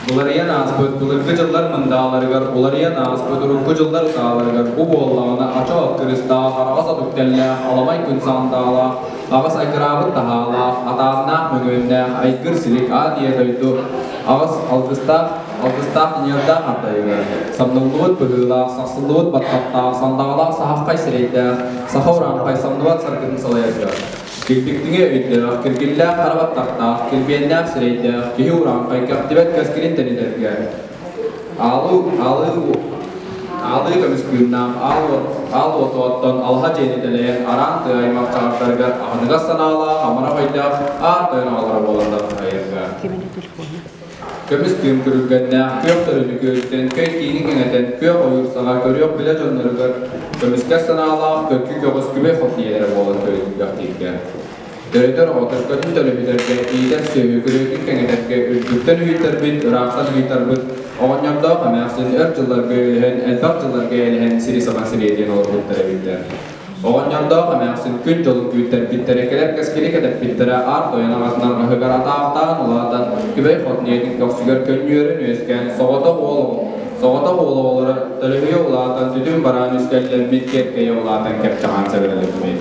Уларыйан ааспыт былыргы дьыллар мындааларыгар, уларыйан ааспыт урукку дьыллар утааларыгар бу буоллаҕына ача от кырыстаах, араҕас от үктэллээх, аламай күн саандаалаах, аҕыс айгыраабыт таһаалаах, атааннаах мөҥүөннээх, айгыр силик аат ийэ дойду аҕыс алгыстаах, алгыстаах ньыардаах ардайыгар, самныллыбыт быһыылаах, сахсыллыбыт баттахтаах, сандаҕалаах саһаххай сирэйдээх, саха урааҥхай самныбат саргытын салайарга Килбиктиҥи өйдөөх, киргиллээх хара баттахтаах, килбиэннээх сирэйдээх, киһи урааҥхай кэхтибэт кэскилин тэнитэргэ аалы, аалы, аалыы көмүс кыымнаах аал, аал уоту оттон алаһа дьиэни тэлэйэн араан тыа аймах чаҕардарыгар аһыныгас санаалаах, амарах өйдөөх аар тойон аҕалара буолаллар хайырга. Көмүс кыым күрүлгэннээх, күөх төлөнү күөттэн, көй киини кэҥэтэн, күөх ойуур саҕа көрүөх-билэ дьонноругар көмүскэс санаалаах, көккү көҕүс күбэй хот ийэлэрэ буолан төрүтүллүөхтииргэ. Төрөтөр оҕо төлкөтүн төлөһүтэргэ, иитэр сүөһү күрүөтүн кэҥэтэргэ үрдүктэн үһүйтэрбит, ыраахтан ыһыйтарбыт оҕонньордоох эмээхсин өр дьылларга үлэһэн, элбэх дьылларга эйэлэһэн сири саба сириэдийэн олорбуттар эбиттэр. Оҕонньордоох эмээхсин күн дьолун күүттэрбиттэрэ, кэлэр кэскили кэтэппиттэрэ аар тойон аҕатынан аһыгар атаахтаан улаатан, Күбэй хотун ийэтин көхсүгэр көнньүөрэн үөскээн, соҕотох уол соҕотох уол оҕолоро төлөһүйэ улаатан, сүтүн бараан үскэллэммит, киэркэйэ улаатан кэпчэҕээн сэбэрэлэммит.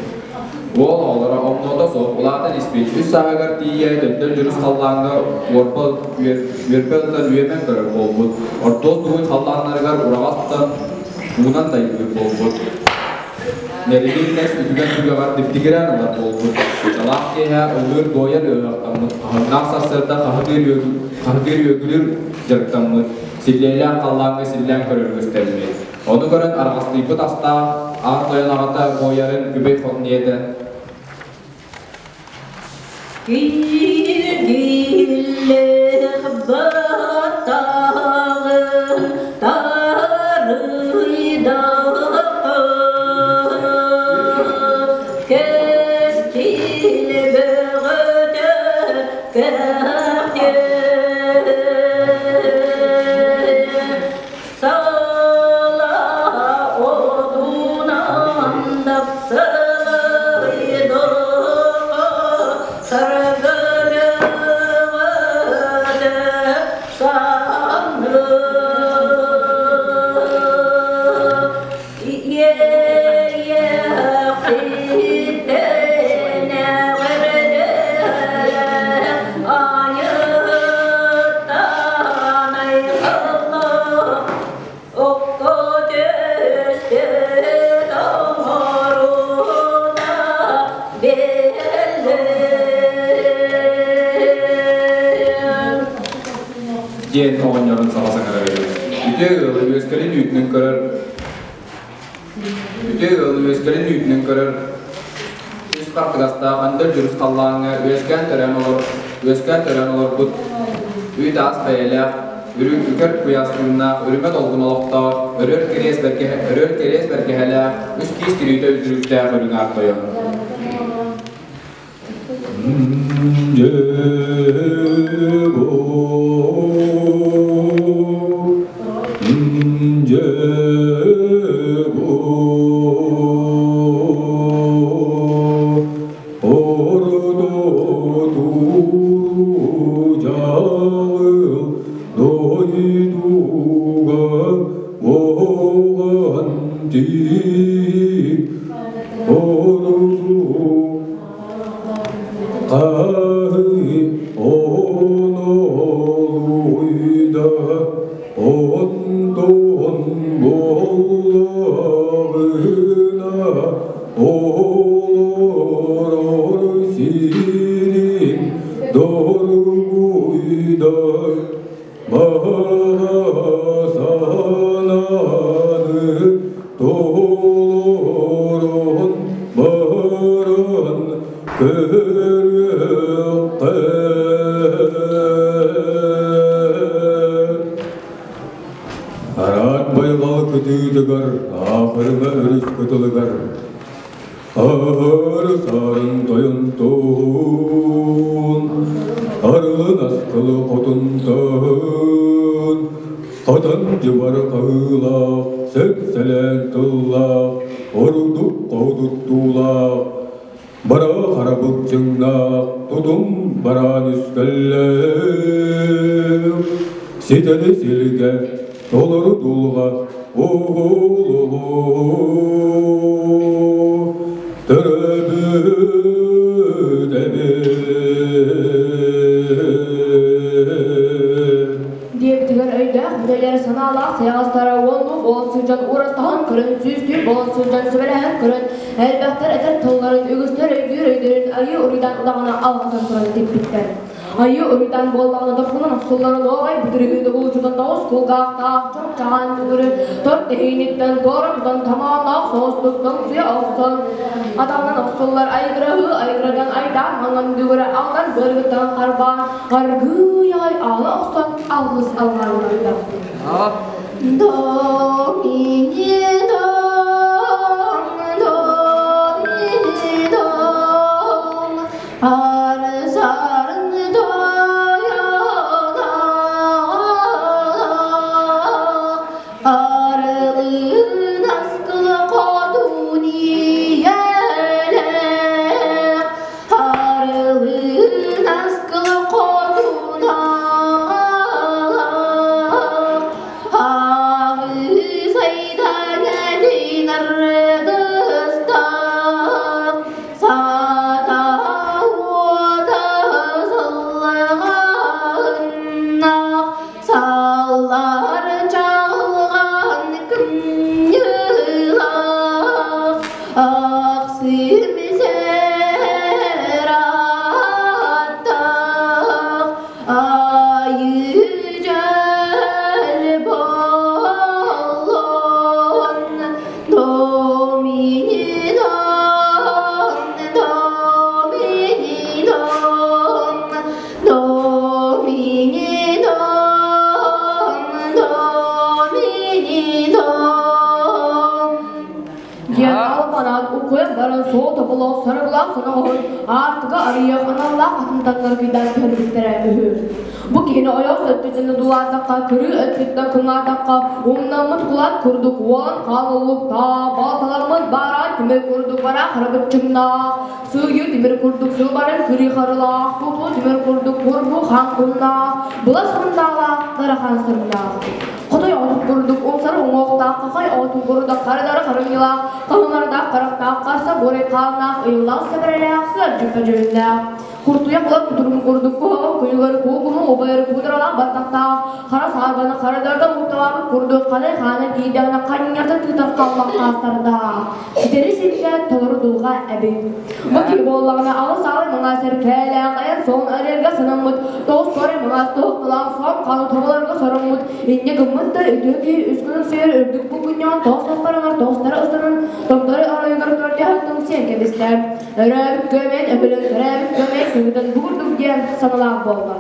Уол оҕолоро омнуота суох улаатан испит, үс сааһыгар тиийэ дөлдөл дьурус халлааҥҥа уорба үөрбэ ылан үөмэн көрөр буолбут, ортуос дугуй халлааннарыгар ураҕас тутан уунан тайгыыр буолбут. Нэрилиин нэс үтүгэн түгэҕэр дибдигирээн ылар буолбут. Чалаах киэһэ ыллыыр-дуойар ыаһахтаммыт, хаһыҥнаах сарсыарда хаһытыыр үөгүлүүр дьарыктаммыт, силлиэлээх халлааҥҥа силлээн көрөр үгэстэммит. Ону көрөн арҕастыйбыт астаах, аар тойон аҕата буойарын күбэй хотун ийэтэ Кииргиллэх баттаҕын тарыйдаҕа, кэскил бөҕөтө кэхтиэ. Сала одунан дапсылайдоҕо саргылыҕыта санны Иэйэхситтэн эҕэрдэлэ айыттан айхалла окко түстэ тоҥорута бэллэн. Диэн оҕонньорун саҕа саҥарар үһү. Үтүө ыалы үөскэлин үүтүнэн көрөр Үтүө ыалы үөскэлин үүтүнэн көрөр үс хартыгастаах өндөл дьүрүс халлааҥҥа үөскээн төрөөн олор үөскээн төрөөн олорбут үүт-аас бэйэлээх, үрүҥ үкэр куйаас тыыннаах, үрүмэ долгун олохтоох, өрүөл кириэс бэргэһэ өрүөл кириэс бэргэһэлээх, үс киис тириитэ үтүрүктээх үрүҥ аар тойон. Онтон буоллаҕына олорор сирим доргуйда баҕа санааны толорон баран көрүөххэ. Араат байҕал кытыытыгар, Аахырыма өрүс кытылыгар Аар саарын тойон туһун, Арылын аскылы хотунтаһын, Хатан дьыбар хаһыылаах, Сэпсэлээн тыллаах, Ордук хоһутуттуулаах, Бара хара былчыҥнаах, Тутум бараан үскэллээх. Ситэри силгэ толору дулҕа уһулулуу төрөөбүт эбит. Диэбитигэр өйдөөх бүтэйлэр санаалаах сайаҕастара уоннуу буола сылдьан уурастаһан көрөн, сүүстүү буола сылдьан сүбэлэһэн көрөн, элбэхтэр этэр тылларын, үгүстэр өйдүүр өйдөрүн айыы уруйдаан удаҕана алҕатан туран тикпиттэр. Айыы уруйдаан буоллаҕына дохсунан охсулларын оҕай бүтүрүһүү добулучутан тоҕус кулгаахтаах чомчаан дүҥүрү тор тэһииниттэн туора тутан томоонноох соҕустук тоҥсуйа охсон атаҕынан охсуллар айгыраһыы айгыратан айдаан маҥан дүҥүрэ алдан быаргыттан харбаан аргыый аҕай аала охсон алгыс алҕаан До ми не дом, до ми не дом, арзарын дояна, арылын аскылы қодун иелек, арылын аскылы қодун ағалақ, ағыз айдан әдейін арғыстақ, сата ота салғаннақ, саллар чалған күннілақ, ақ сімсер аттақ, айы жал болон, доминидон, доминидон, доминидон, доминидон. Диэн албанаат уккуйан баран суол тобулаах сарыгылаах соноҕоһун аартыга арыйыах аналлаах атын таҥнары кыйдаан түһэрбиттэрэ үһү. Бу киһини ойоҕос өттүттэн одуулаатахха, кырыы өттүттэн кыҥаатахха, умнаммыт кулаат курдук уолан хаалыллык таабааталаммыт баараа тимир курдук бараа харабыччыҥнаах, сыыйы тимир курдук сылбарын кырыы харылаах, тутуу тимир курдук курбу хаҥкуннаах, былас мундаалаах, дарахан сырымнаах. Хотой оҕотун курдук умсар уҥуохтаах, хахай оҕотун курдук харыдары харымньылаах, хаһыҥардаах харахтаах, харса буорай хааннаах, ыйыллаах сэбэрэлээх, сыардьыкка дьүһүннээх. Куртуйах була кутуругун курдук куһаҕан куйугар куукуну убайар куударалаах баттахтаах, хара саарбаны харадардан мукталаабыт курдук ханай хаана киирдэҕинэ ханньарда тыытар халлах хаастардаах. Ситэри сиргэ толору дулҕа эбит. Бу киһи буоллаҕына аҕыс аалы маҥаас эркээлээх, айан суон арыарга санаммыт, тоҕус туорай маҥаас туһахталаах суон хааны тоболорго соруммут, инньэ гыммыт да үтүө киһи үс күнүн сыйар үрдүк булгунньаҕын тоҕус лаппарыгар тоҕустары ыстанан томтору оройугар көрдөһөн сиэн кэбистэ. Өрөөбүт көмөн, өһүлэн төрөөбүт көмөн кыһытын бу курдук диэн саналаах буолла.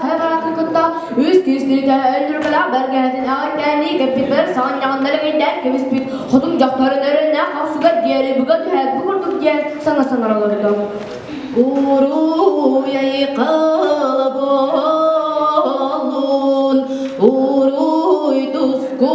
хайа бараатын кытта үс киһи өллүргэлээх бэргэһэтин аҕайдээнии кэппитбэр саҕынньаҕын нэлэҥэйдээн кэбиспит хотун дьахтарын өрөннөөх хахсыгар диэри быга түһээт бу курдук диэн саҥа саҥара олордо. Уруй айхал буоллун, уруй туску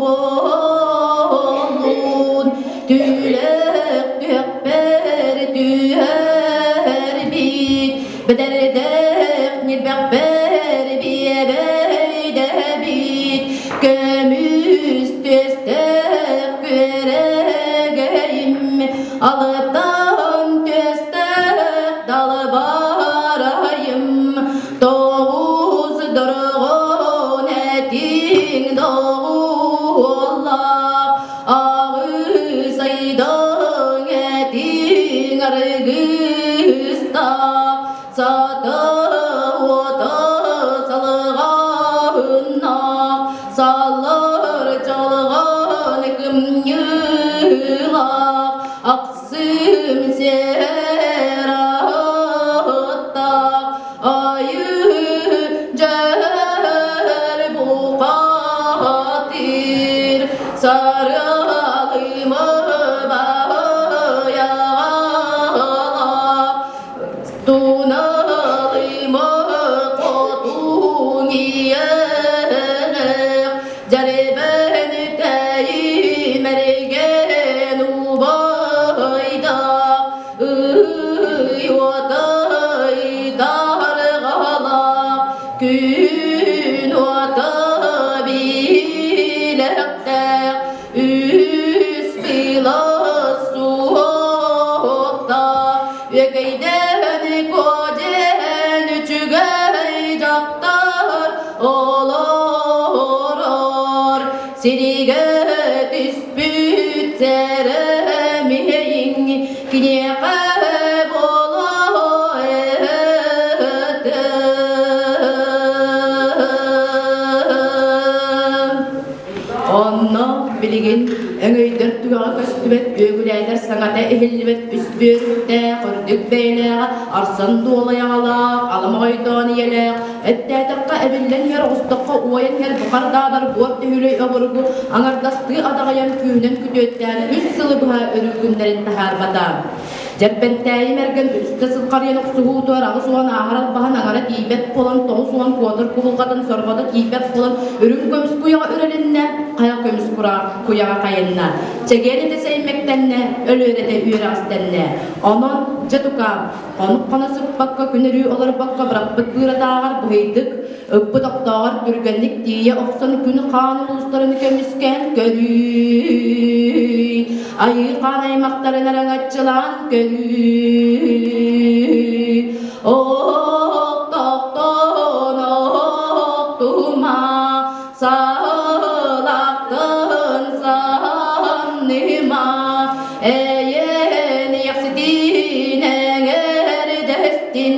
буоллун, түлэх түһэхпэр түһэрбит, бэдэрдэх ньирбэхпэр биэбэйдэбит, көмүс түөстээх күөрэгэйим, алыптан түөстээх далбарайым, тоҕус дорҕоон этиҥ доҕуоллаах, аҕыс айдаҥ этиҥ аргыстаах, сата уота салҕаһыннаах, саллар чалҕан кымньыылаах, ахсым сиэр аһыттаах, айыы дьэр бухатыр, сарыалыма баһыйаҕалаах, туналыма хотун ийэлээх, дьэрибэн тэйимэригэн убайдаах, ый уотай дарҕалаах, күн уота билэхтээх, үс была суохтаах, үөкэйдээн куодьэн үчүгэй дьахтар олорор, сиригэ түспүт сэрэмиэйиҥ киниэхэ буолуо этэ. Онно билигин өҥөйдөр түгэҕэ көстүбэт, үөгүлээтэр саҥата иһиллибэт үс бүөрүктээх, үрдүк бэйэлээх, арсан дуолайаҕалаах, аламаҕайдоон ийэлээх, эттээтэххэ эбиллэн иһэр оҕустахха уойан иһэр бухардаадар буор түһүлэй обургу аҥардастыы адаҕайан күүһүнэн күтүөттээн үс сылы быһа өрүү күннэрин таһаарбата. Дьэрбэнтээйи мэргэн үстэ сылхарыйан охсуһуутугар 80 ааһар албаһын аҥара тиийбэт буолан 90 куотар кубулҕатын сорҕото тиийбэт буолан үрүҥ көмүс куйаҕа үрэлиннэ, хайа көмүс куйаҕа хайынна. Чэгиэн этэ сэймэктэннэ, өлүөр этэ үөрэҕистэннэ. Онон, дьэ тукаам, хонук-хоно сыппакка күн өрүү олорбокко бырахпыт быыратааҕар быһыйдык, ыппыт охтооҕор түргэнник тиийэ охсон күн хаан улуустарын көмүскээн көрүй, айыы хаан аймахтарын араҥаччылаан көрүй. Охтохтон охтума, саалахтын санныма, эйэн яхситин эҥэрдэстин,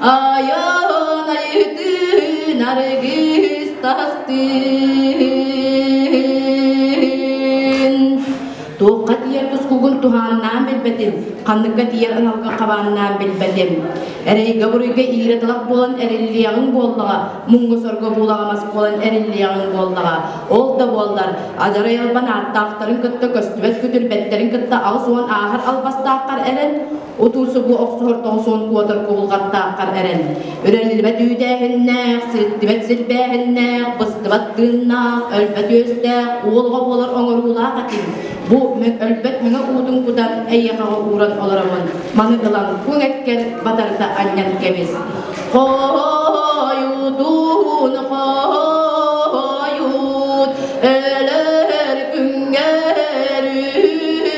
айан айытын аргыстастын. Туохха тиийэр тускугун туһааннаан билбэтим, ханныкка тиийэр аналга хабааннаан билбэтим. Эрэйгэ-буруйга иирэ талах буолан эриллиэҕиҥ буоллаҕа, муҥҥа-сорго буулаҕамас буолан эриллиэҕиҥ буоллаҕа. Ол да буоллар, адьарай албан ааттаахтарын кытта көстүбэт күтүрбэттэрин кытта 80 ааһар албастааххар эрэн, утуу-субуу охсуһар 90 куотар кубулҕаттааххар эрэн, үрэллибэт үүтээһиннээх, сириттибэт силбээһиннээх, быстыбат тыыннаах, өлбөт үөстээх, уолҕа буолар оҥоруулаах этим. Бу өлбөт мэҥэ уутун кутан эйиэхэҕэ ууран олоромун. Маны ылан куҥ эккэр батарыта анньан кэбис. Хойутун хойут өлөр күҥҥэр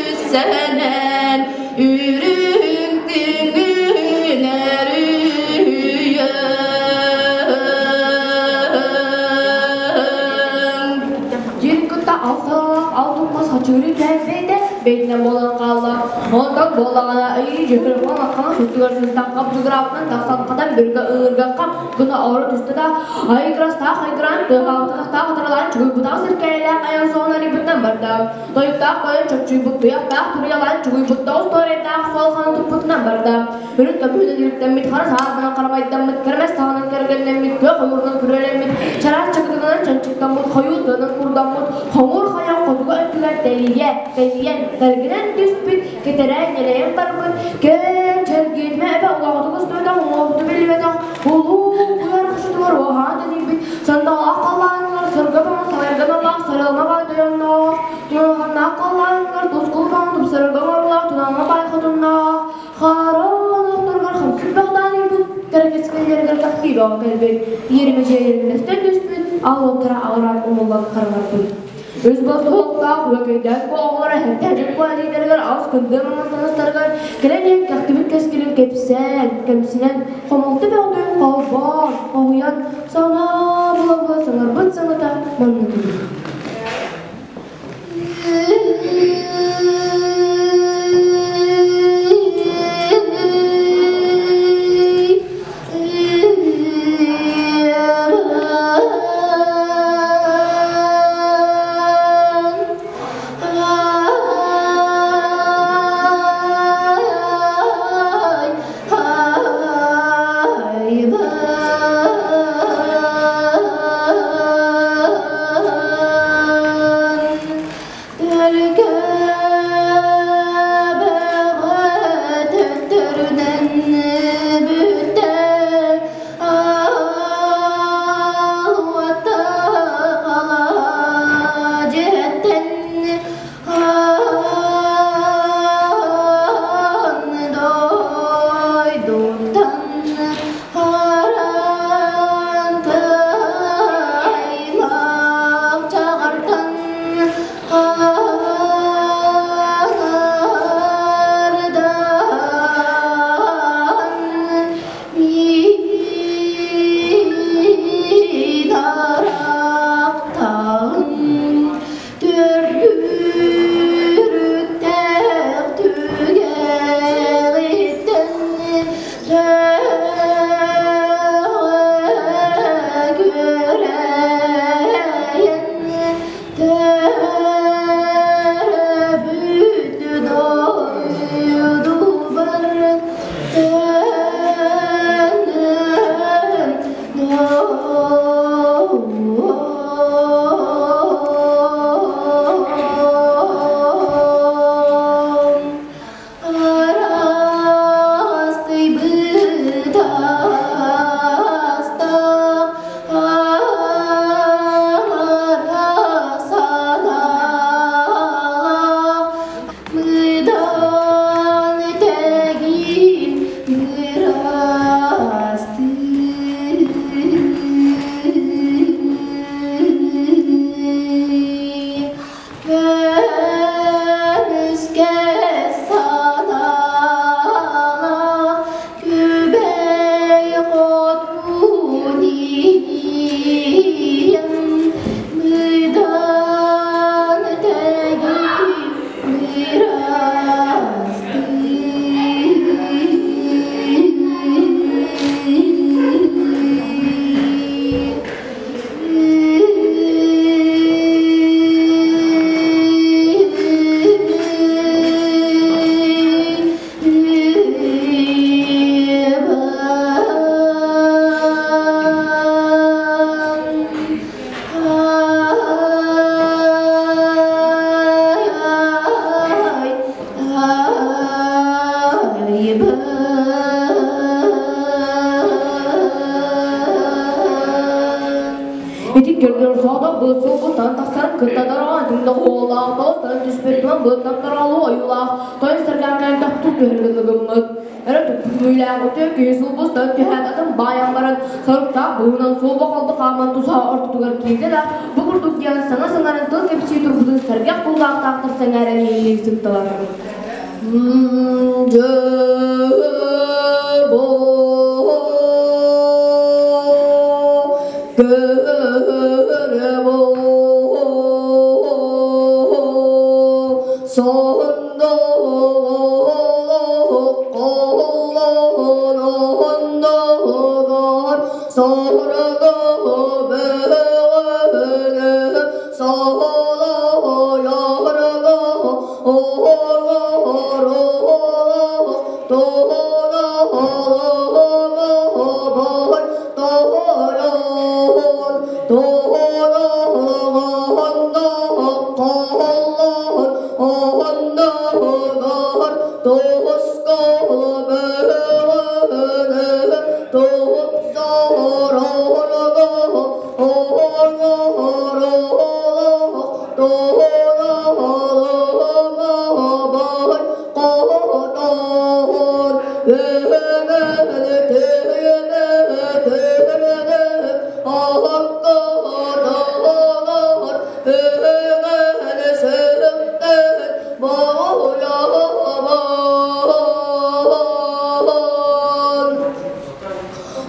үссэнэн үрүҥ түҥүн өрүйэн. Дьиэн кытта алталаах алтын хачыыры кээбэйдэ бэйтинэн буолан хаалла. Онтон буоллаҕына ыйыы дьөһүрҕэн аккана суттугар сыстан хабдьыгыраабытынан тахсан хатан бүргэ ыырга хап гына оро түстэ да айгырастаах айгыраан тыаһаабытахтаах атаралаан чугуйбутах сиркээлээх айан суон арыйбытынан барда. Тойуктаах тойон чопчуйбут туйахтаах туруйалаан чугуйбут тоҕус туорайдаах суол хана туппутунан. Туппутунан барда. Үрүт көмүһүнэн үрүттэммит, хара саарбанан харамайдаммыт, кэрэмэс таһынан кэргэннэммит, күөх ойуурунан күрүөлэммит, чараас чакытынан чанчыктаммыт, хойуу тыанан курдаммыт, хоҥур хайа хотугу өттүгэр тэлийэ, тэлийэн, тэлгинэн түспүт, кэтэрээн ньэлэйэн барбыт, кээн чэлгиэтимэ эбэ улаҕатык устубатах, уҥуохту биллибэтэх, улуу куйаар хочотугар уоһаан тэнийбит, сандалаах халлааныгар сырга баҕа салайарга наллаах сарыалма баай тойонноох, туйалҕаннаах халлааныгар тускул баҕа тупсарарга оҥоруулаах тунаама баай хотуннаах, Хаарыан охторугар хамсык баҕдаан кэрэ кэскиллэригэр тахтыыбаҕа кэлбит, иэримэ дьиэлэриннэстэн түспүт, аал уоттара аҕыраан умуллан хараҥарбыт. Үс бас туһуктаах үөкэйдээх оҕолоро эһэтээдьик куолайдарыгар аҕыс кындыы маҥастаҥастарыгар кэлэн иһэн кэхтибит кэскилин кэпсээн, кэмсинэн, хомолто бөҕөтүн холбоон, хоһуйан, санаа була-була саҥарбыт саҥата манна турар. Ити көрдөр соҕотох быыс суолгуттан тахсан кытта дороҕо түҥ оһуоллаах тоҕустан түспүт туман быыттан таралуу ойуулаах тойон сэргээн тохтуу түһэргэ гыммыт. Өрө туппут мүүлээх үтүө киһи сулбустан түһээт атын баайан баран соруктаах быһыынан суолба халды хааман тусаһа ортотугар киирдэ да бу курдук диэн саҥа саҥаран тыл кэпсии турбутун сэргэх кулгаахтаахтар сэҥээрэн иһиллии сыттылар.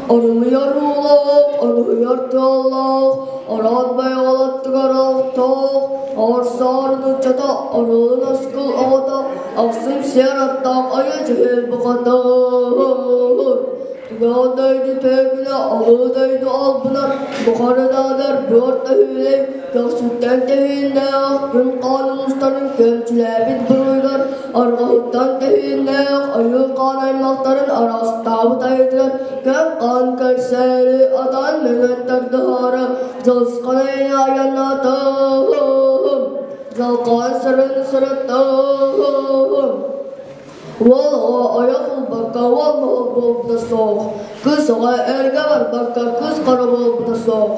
Арылыйар уулаах, арылыйар тыаллаах, араат байҕалаттыгар охтоох, аар-саарын ыччата, арылын оскул оҕото, ахсым сиэр аттаах айа дьүһүн бухатыыр. Түгэҕин дойду түөкүнэ, алыы дойду албына, бухарыдаадар быар төһүүлэй, көхсүттэн тэһииннээх, күн хаан улуустарын көмчүлээбит буруйгар, арҕаһыттан тэһииннээх, айыы хаан аймахтарын араастаабыт айытыгар кэм хаан көрсөөрү атан мөҥөн тардыһаары дьылысхан айаны айаннаатым, дьалхаан сырын сырыттым. Уол оҕо ойох ылбакка уол моһол буолбута суох, кыыс оҕо эргэ барбакка кыыс хара буолбута суох.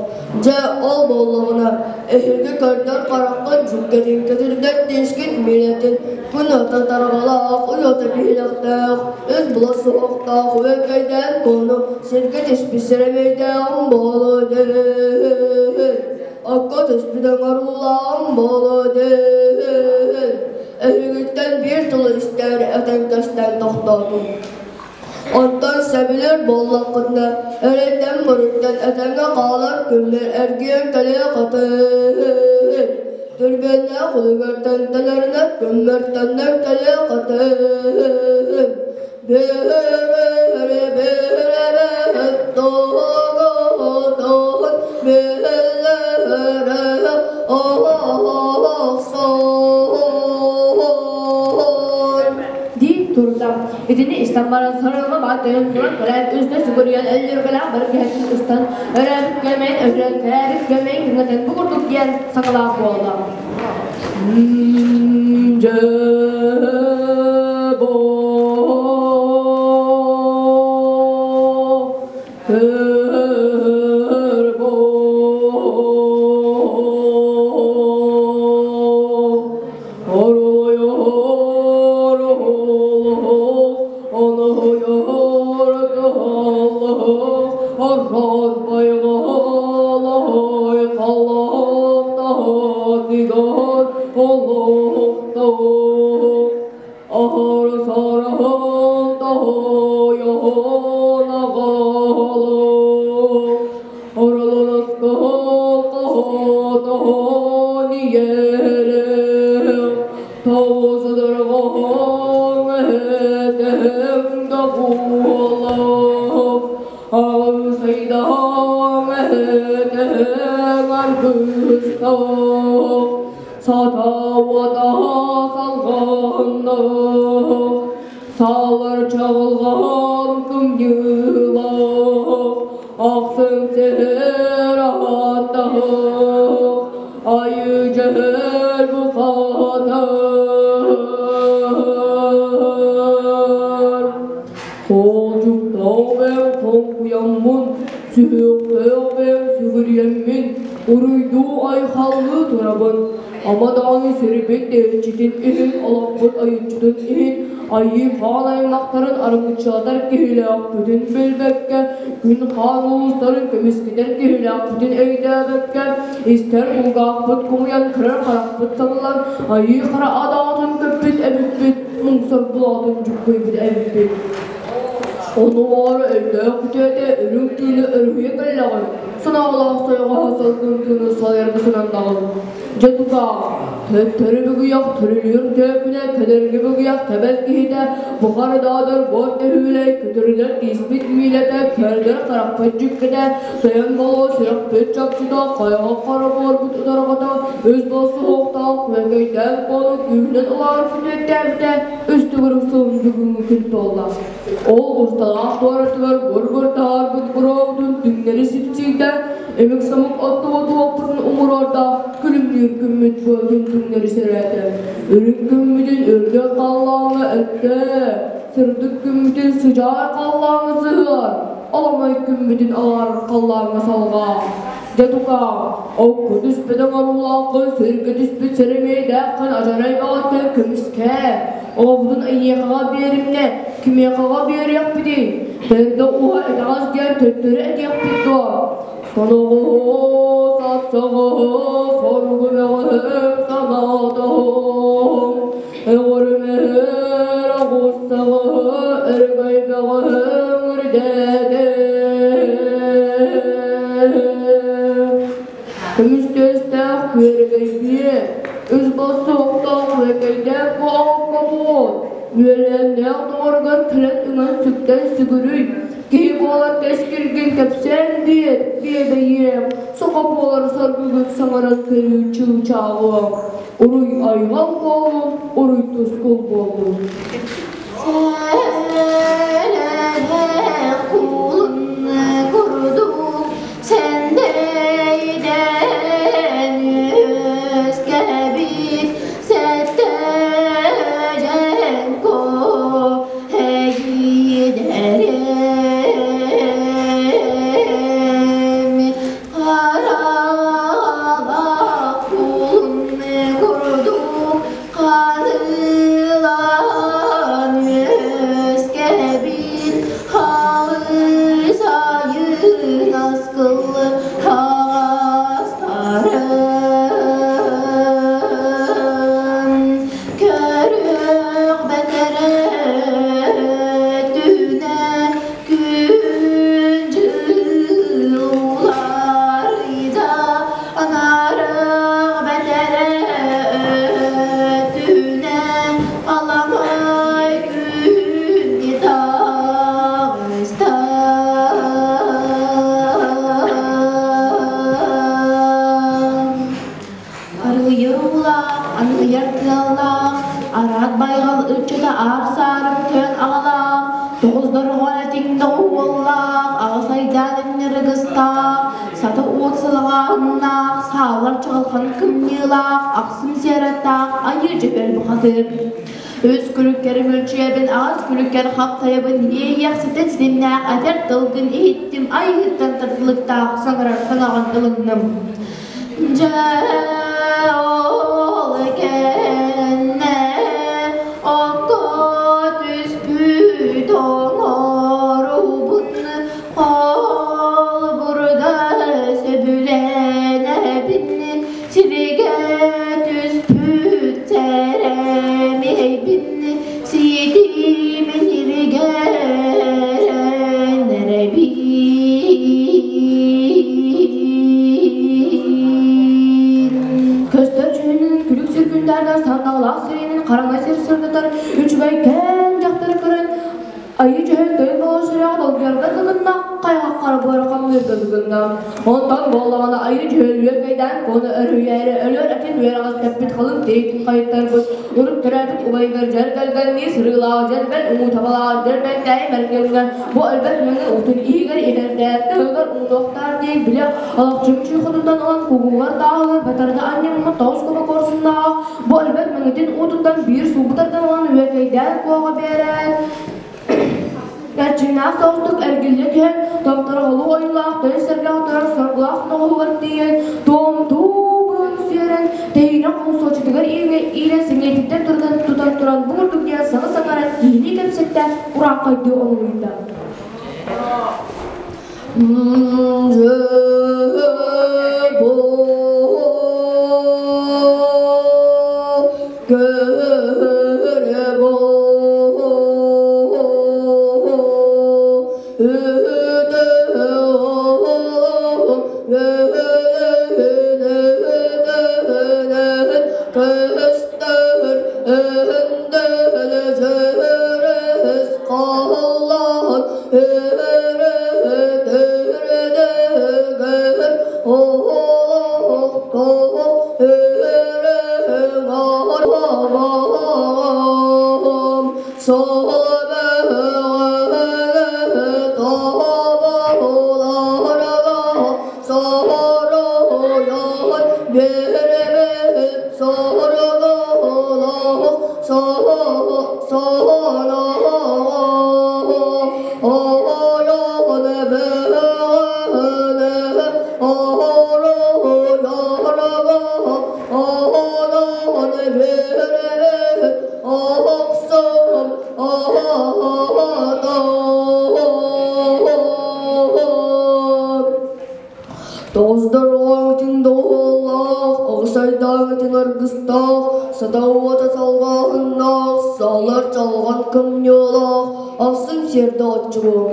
Дьэ, ол буоллаҕына, эһиги көрдөр хараххыт дьүккэтин көтүрдэр тиискит миилэтин күн ото тарҕалаах, ый ото биһилэхтээх, үс була суһуохтаах үөкэйдээн куону сиргэ түспүт сэрэмэйдээҕим буолуо диэн. Окко түспүт оҥоруулааҕым буолуо диэн. Эһигиттэн биир тылы истээр этэн көстөн тохтоотум. Оттон сөбүлүүр буоллаххытына, эрэйтэн-буруйтан этэҥҥэ хаалар күммэр эргийэн кэлиэ хатыым. Түргэннээх үлүгэртэн тэлэринэ күммэр төннөн кэлиэ хатыым. Бэрэбэ бэрэбэ тоҕотоҕун бэлэрэ охсон. Дии турда. Итини истэн баран сарылма баатайын туран кэлээт үстэ сүгүрүйэн өллүргэлээх бары киһитин устан өрөөбүт көмөйүн өһүрэн кэрээбит көмөйүн кыҥатан бу курдук диэн саҥалаах буолла. Дьэ Салыр чағылған күңгілақ, ақсын сер аттақ, айы жер бұқатыр. Холдьуктаабын хоҥкуйаммын, сүһүөхтээхпин сүгүрүйэммин, уруйдуу айхаллыы турабын. Ама даҕаны сирбит тэйиччитин иһин, олохпут айыччытын иһин, айыы хаан аймахтарын арыгыччатар киһилээхпитин билбэккэ, күн хаан улуустарын көмүскэтэр киһилээхпитин өйдөөбөккө, истэр кулгаахпыт кумуйан, көрөр харахпыт сабыллан, айыы хара адаҕатын көппүт эбиппит, муҥсар булаатын дьуккуйбут эбиппит. Ону баара өйдөөх күтүөтэ үрүҥ тыыны өрүһүйэ кэллэҕин, санаалаах сайҕаһа салгын тыыны салайарга сананнаҕым. Дьэ тута, Төттөрү бүгүйэх төрүлүүр төөкүнэ, кэдэрги бүгүйэх тэбэл киһитэ, бухардаадыр буор төһүүлэй, көтөрүнэр тииспит миилэтэ, көрдөр харахпыт дьүккэтэ, тойон болуо сүрэхпит чопчута, хайаҕа хара буорбут утарҕата, үс болсуһуохтаах күөкэйдээх буолу күүһүнэн улаар күтүөттээбитэ, үс төгүрүк сылын бүгүҥҥү күн туолла. Ол усталаах туоратыгар бур-бур таһаарбыт буруобутун түҥнэри сипсийдэ, эмик-самык оттубут уоппутун умуруорда, күлүмнүүр күммүт быатын түҥнэри сэрээтэ. Үрүҥ күммүтүн үрдүк халлааҥҥа өттө, сырдык күммүтүн сыдьаай халлааҥҥа сыһыар, аламай күммүтүн алаар халлааҥҥа салҕаа. Дьэ тукаам, окко түспүт оҥоруулааххын, сиргэ түспүт сэрэмиэйдээххин адьарай баҕаттан көмүскээ. Оҕобутун эйиэхэҕэ биэримнэ, кимиэхэҕэ биэриэхпитий? Төрдө уһа итэҕэс диэн төттөрү этиэхпит дуо? Соноҕоһу, сацаҕаһы, соругу мөҕөһүм, санаатаһым, Эҕөрүмэһэр оҕуссаҕаһы, өрөгөй бөҕөһүм үрдээтэ. Көмүс түөстээх күөрэгэй үс болсуохтаах күөкэйдээх бу оҕокко буол, үөлээннээх доҕоругар кэлэн үҥэн сүктэн сүгүрүй, киһи буолар кэскилгин кэпсээн биэр, биэбэйиэм, саха буолар саргыгын саҥаран көрүү чыычааҕыам, уруй айҕал буоллун, уруй тускул буоллун. Сэлэлэх кулун курдук сэндэйдэн үөскэбит сэттэ дьэҥкэ эйиидэрим Харалаах кулун курдук Ханыылаан үөскэбит халыс айын аскыл хаҕастарын көрүөх бэтэрэ түнэ күн дьыл уларыйда Анарах бэтэрэ өттүнэ аламай күн таҕыста. Арыйар уулаах, аныйар тыаллаах, араат байҕал ыччата аар саарым тойон аҕалаах, тоҕус дорҕоон этиҥ доҕуһуоллаах, аҕыс айдаан ынньарыгыстаах, Сата уот сылаҕааһыннаах, сааллар чаҕылхан кымньыылаах, ахсым сиэраттаах айыы дьөһүөл бухатыыр. Үс күлүккэр мүлчүйэбин, аҕыс күлүккэр хаптайабын, иэйиэхситэ ситимнээх этэр тылгын иһиттим, айыыһыттан тардылыктаах саҥарар саҥаҕын ылынным. Дьэ, ол кэннэ окко түспүт оҥорубун Холбурга сөбүлэнэбин, сиригэ түспүт сэрэмэйбин, ситимин иригэрэбин. Көстөр дьүһүнүн күлүк сүргүндээҕэр сардаҥалаах сирэйинэн хараҥа сир сырдатар үчүгэйкээн дьахтары көрөн Айыы дьөһөн тойон болон сүрэҕэ долгуйарга дылыгынна, хайҕаххара буора хамныырга дылыгынна. Онтон буоллаҕына айыы дьөһөн үөкэйдээн куону өрүһүйээри өлөр этин үөрэҕин тэппит халыҥ тириитин хайыттарбыт, урут төрөөбүт убайыгар дьэргэлгэннии сырыылаах дьэрбэн умуу табалаах дьэрбэнтээйи мэргэҥҥэ бу өлбөт мэҥэ уутун иһигэр иһэрдээх тыһыгар уунуохтаах диэн билэ алахчымчыы хотунтан ылан кугугар тааһыгар батарда анньыммыт тоҕус куба куорсуннаах Бу өлбөт мэҥитин уутуттан биир сулбу тардан ылан үөкэйдээн куоҕа биэрэн, эрчимнээх соҕустук эргиллэ түһэн, томтороҕолуу ойуулаах тойон сэргэх турар соргулаах соноҕоһугар тиийэн, туомтуу быһын сүөрэн, тэһиинэ хомусуочутугар иилэн сэҥиэтиттэн турдан тутан туран бу курдук диэн саҥа саҥаран киһилии кэпсэттэ, урааххайдыы олуйда. сиэрдэ оччугуом.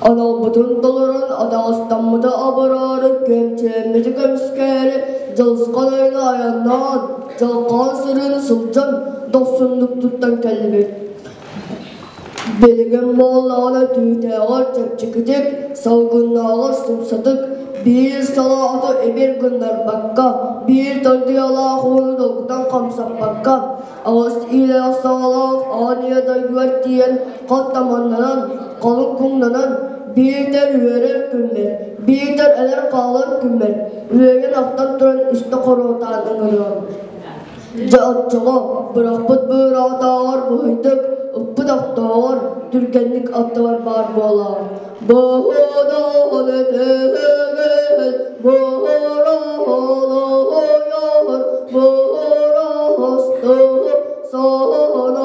Аналбытын толорон, атаҕастаммыты абыраары, күөмчүлэммити көмүскээри, дьылысхан айаны айаннаан, дьалхаан сырыыны сылдьан, дохсуннук туттан кэллибит. Билигин буоллаҕына түүтээҕэр чэпчэкитик, салгыннааҕар сымсатык, биир салааты ибир гыннарбакка, биир тардыалаах ууну долгутан хамсаппакка, аҕыс иилээх саҕалаах аан ийэ дойдугар тиийэн хаттаманнанан, халыҥ куҥнанан, биитэр үөрэр күммэр, биитэр өлөр хаалар күммэр, үөйэн ахтан туран үстэ хоруотаан ыҥырыам. Дьэ оччоҕо бырахпыт быыраатааҕар быһыйдык, ыппыт охтооҕор түргэнник аттыбар баар буолаар. Боһоноһон өтөһөгөһөн, боһороһолоһойоһор, боһороһостоһо соноһом.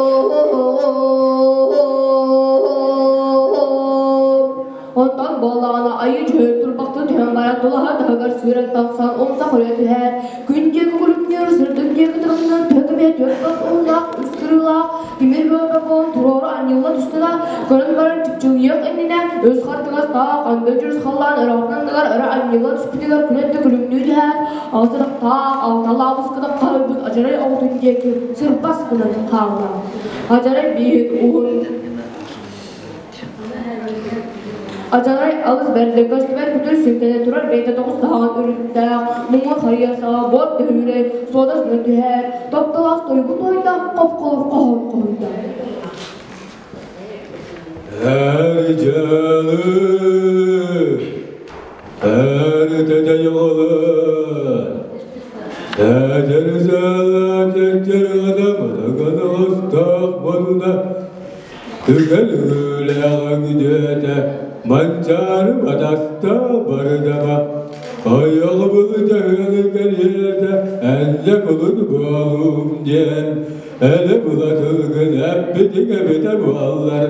Онтон буоллаҕына айыы дьөһүөл турбахтыы түһэн баран тулаһа таһыгар сүүрэн тахсан умса көрө түһээт, күн диэки күлүмнүүр, сырдык диэки тырымныыр төһө кэмэ түөрт бас уһуннаах, үс кырыылаах тимир бөҕө буолан туруору анньылла түстэ да, көрөн баран чыпчылыйыах иннинэ өс хартыгастаах, анды дьүрүс халлаан ыраахтан анныгар өрө анньылла түспүтүгэр күн өттө күлүмнүү түһээт, алтатахтаах, алталаабыс гына хаһыйбыт адьарай оҕотун диэки сырбас гынан хаалла. Адьарай бииһин уһун Адьарай алыс бэрдэ көстүбэт күтүр сүҥкэнэ турар бэйэтэ тоҕус саһаан үрүттээх, муҥур харыйа саҕа буор төһүүрэй, суодас гына түһээт, топтолоох тойгу туойда, хоп-холур хоһоон хоһуйда. Эр дьалы, эр тэтэйоҕолор, эдэр саала чэччэр гына мастаах модуна Түгэл-үлэҕэ күдүөтэ, манчаары батаста барыдаба, айаҕы былдьаһыаны кэриэтэ, энньэ кулун буолуум диэн, элэ былатылгын эппитиҥ эбитэ буоллар,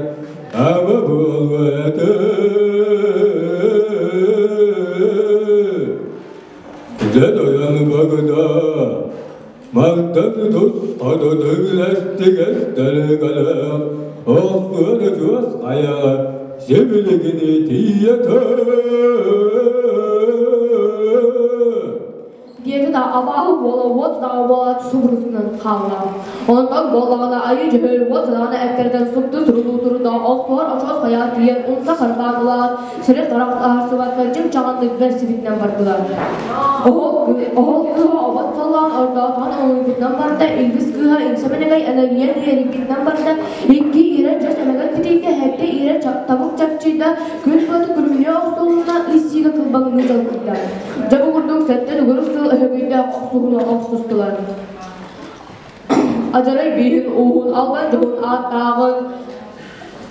ама буолуо этэ. Дьэ тойон богута, Мантан тус хоту-тыгыластыгастары кэлэн, охсуон чуос хайаҕа сибилигини тиийэ Диэтэ да абааһы буола уот саҕа буолаат субурусунан хаалла. Онтон буоллаҕына айыы дьөһүөл уот саҕана эттэртэн супту сурулуу турда охсуһар очуос хайаҕа тиийэн умса харбаан ылаат сири харах аһарсыбакка дьиҥ-чаҕыннык бэрсибитинэн бардылар. Оһол кыыһа обот саллаан ордоотоон олуйбутунан барда, Илбис кыыһа иҥсэ мэнэгэй энэлийэн иэрийбитинэн барда, икки иирэ дьэс эмэгэр титийдэ, сэттэ иирэ табык чапчыйда, күн быата күлүмнүү охсулунна, ый сиигэ кылбаҥныы дьалкыйда. Дьэ бу курдук сэттэ төгүрүк сыл өһөгөйдөөх охсуһууну охсустулар. Адьарай бииһин ууһун албан дьоһун ааттааҕын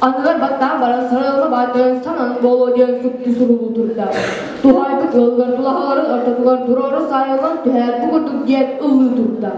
Анныгар баттаан баран сарыалга баайтаран сананан буолуо диэн супту сурулуу турда. Туһаайбыт ыалыгар тулаһаларын ортотугар туруору саайыллан түһээт бу курдук диэн ыллыы турда.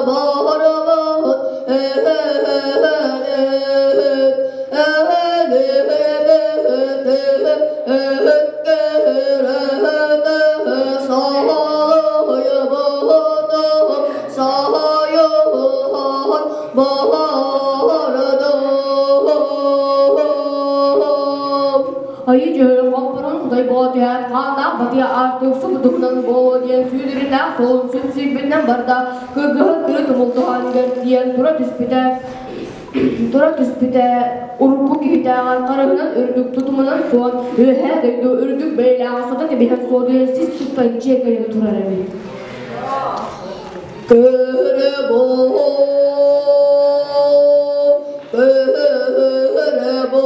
Oh, Бороду Айыы дьөһүөл хоппорун Құдай бола түһээт, хааннаах батыйа аартык субутуһунан буолуо диэн сүүрүрүнээх суолун сүпсүйбүтүнэн барда, кыргыһы тыы тумултуһан диэн тура түспүтэ, тура түспүтэ, урукку киһитээҕэр харыһынан үрдүк тутумунан суон, үөһээ дойду үрдүк бэйэлээҕи сото кэбиһэн суодуйа сис туттан чиэкэйэн турар эбит. Көрө бо, көрө бо,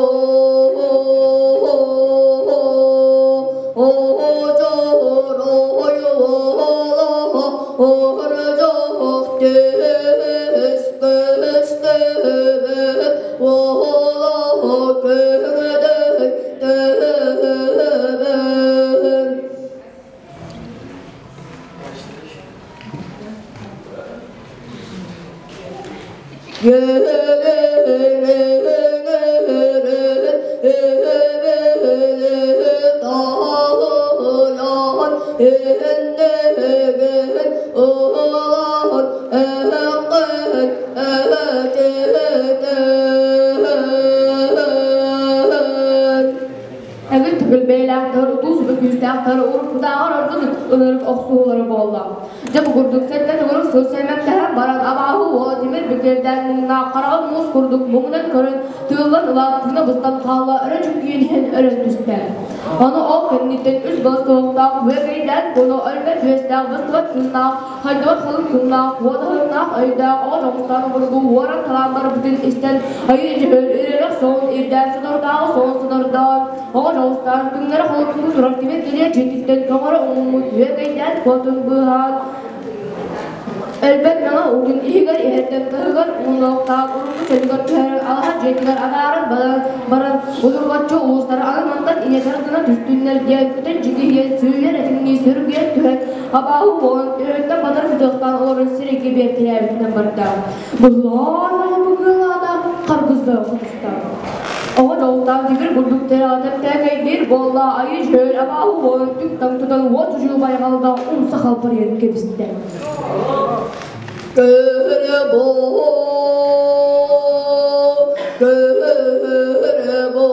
Эгил түгүл бэйэлээхтэр, утуу-субу күүстээхтэр уруккутааҕар ордук ынырык охсуһуулара буолла. Дьэ бу курдук сэттэ төгүрүк сыл сэмэктэһэн баран абааһы уола тимир бүкүөрдээн муҥнаах хараҕын муус курдук муҥунан көрөн тыыллан ылаат тыына быстан хаалла өрө чүҥкүйэн иһэн өлөн түстэ. Ону ол кэнниттэн үс балыс туһахтаах үөгэйдээн куну өлбөт үөстээх быстыбат тыыннаах хайдыбат халыҥ тыыннаах уодаһыннаах өйдөөх оҕо дьоҕустаан обургу уоран талаан барбытын истэн айыы дьөһүөл үрэрэх суолун ирдээн соторутааҕы суолун сонордоон оҕо дьоҕустаан түҥнэри холумтуу турар тимир килиэ дьиэтиттэн көҕөрө уҥуммут үөгэйдээн куотун быыһаан өлбөт мэҥэ уутун иһигэр иһэрдэн таһыгар уунуохтаах урукку чөлүгэр түһэрэр алаһа дьиэтигэр анааран баран удурҕаччы улуустары аны мантан ийэтэр гына түстүннэр диэн көтөн дьигиһийэн сүүрэр этиҥнии сүргүйэн түһэн абааһы буолан төһөттөн батар бытыахтаан олорон сирэйгэ биэртэлээбитинэн барда. Быһылаан быгыалаата харгызда хотуста. Оҕо дьолтаах тимир курдук тэрэҕэ буолла айыы дьөөл абааһы буолан түк-таҥ тутан уот судьуу байҕалга умса халбарыйан кэбистэ. Көрө бо, көрө бо,